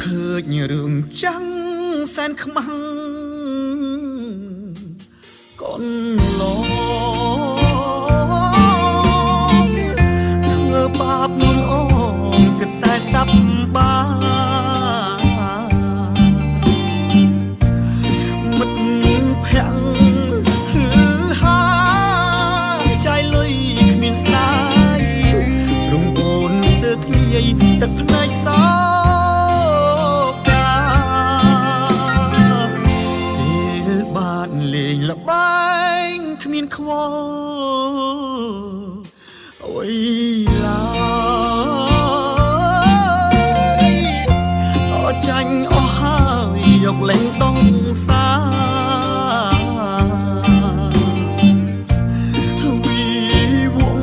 ឃើញរឿងចាំងសែនខ្មាំងកូនឡងធ្វើបាបនួលអូនគិតតែសັບបាមិត្តភ័ក្តិហឺហាចាយលុយគ្មានស្ដាយទ្រង់អូនស្ទើរធ្លាយទឹកភ្នែកសោកាពេលបានលេងល្បែងគ្មានខ្វល់អូយឡើយអចាញ់អស់ហើយយកលេងដងសា វីវង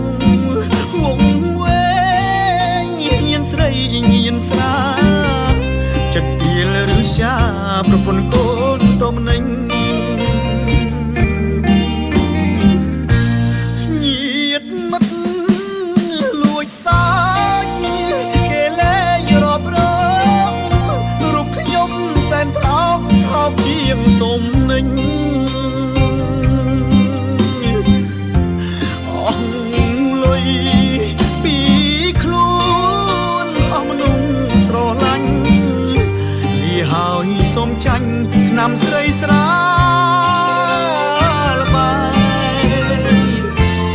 វងវែងញៀនស្រីញៀនស្រាចិត្តពីលឬရှာប្រពន្ធកូនតមនិញញៀតមិត្តលួចសាច់គេលែងរាប់រងរូបខ្ញុំសែនថោកថោកជាងទំនិញ អស់លុយពីខ្លួនអស់មនុស្សស្រឡាញ់លីហើយសូមចាញ់ឆ្នាំស្រីស្រាលបាយ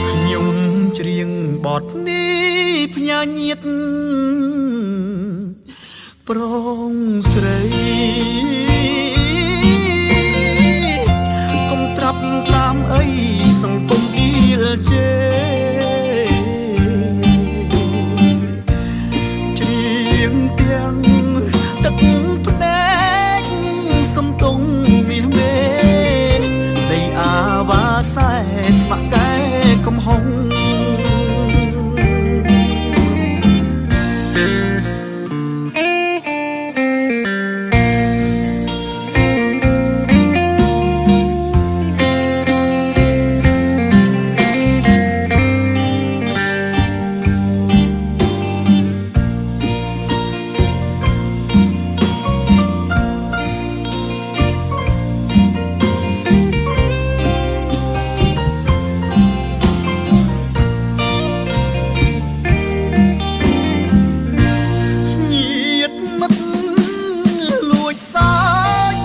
ខ្ញុំច្រៀងបទនេះផ្ញើញាតប្រងស្រីកុំត្រាប់តាមអីសង្គមឌីលជេច្រៀងទាំងទឹកភ្នែកសំទងមាសមេដីអាវ៉ាសែស្ម័គ្រកែកំហុង ញាតមិត្តលួចសាច់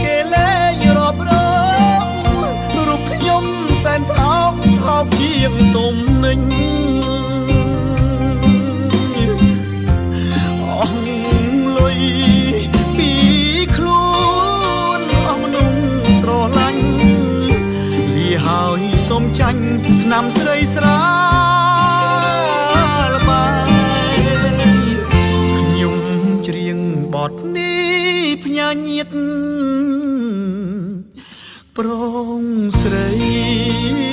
គេលែងរាប់រងរូបខ្ញុំសែនថោកថោកជាងទំនិញអស់លុយពីខ្លួនអស់មនុស្សស្រឡាញ់លីហើយសូមចាញ់ឆ្នាំស្រីស្រាលបាយខ្ញុំច្រៀងបទនេះផ្ញើញាតប្រងស្រី